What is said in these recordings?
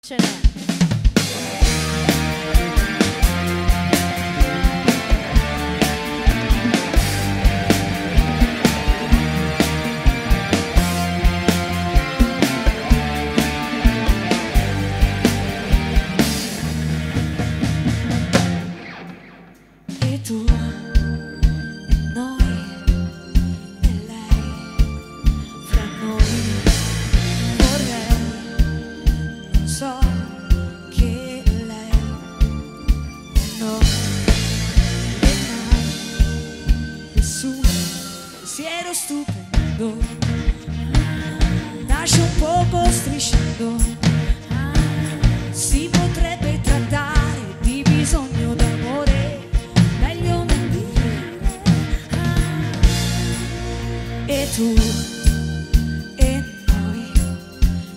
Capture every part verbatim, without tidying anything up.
Ce n'è. E tu, e noi, e lei, fra noi, vorrei, non so che lei, no, e mai, nessuno, pensiero stupendo, nasce un poco strisciando, si potrebbe trattare di bisogno d'amore, meglio non dire. E tu, e noi,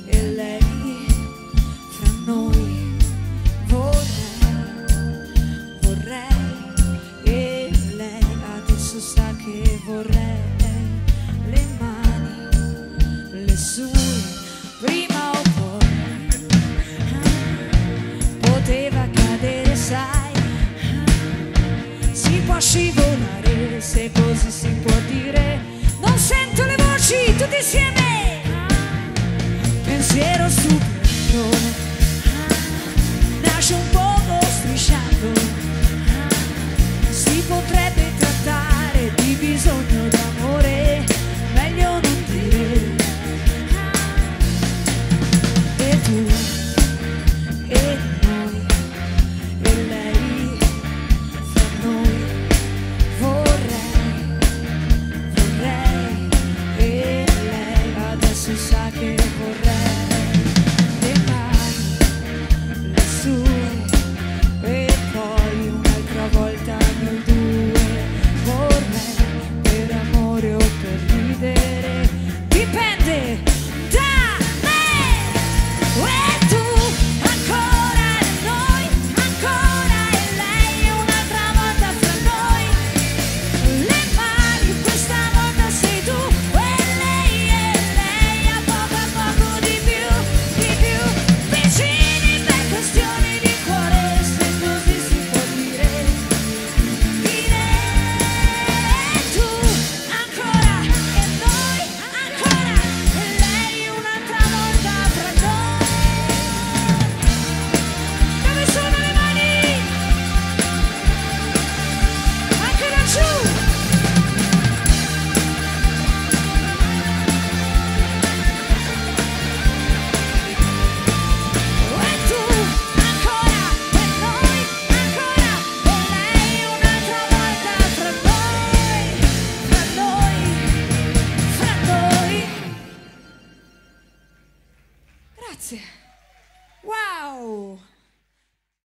e lei, fra noi, vorrei, vorrei, e lei adesso sa che vorrei le mani, le sue, prima o poi poteva cadere, sai, si può scivolare, se così si può dire. Non sento le voci, tutti insieme. Pensiero stupendo, nasce un poco strisciando, si potrebbe trattare di bisogno d'amore, meglio non dire. E tu, e noi, e lei, fra noi, vorrei, vorrei, e lei adesso sa che vorrei, e mai le sue, e poi un'altra volta noi due, vorrei, per amore o per ridere, dipende da me. E tu ancora e noi ancora e lei un'altra volta fra noi. Le mani, questa volta sei tu e lei, e lei a poco a poco di più, di più vicini per questioni di cuore, se così si può dire. Dire tu ancora e noi ancora e lei un'altra volta fra noi. Dove sono le mani? Anche laggiù. E tu ancora e noi ancora e lei un'altra volta fra noi, fra noi, fra noi. Grazie. Wow!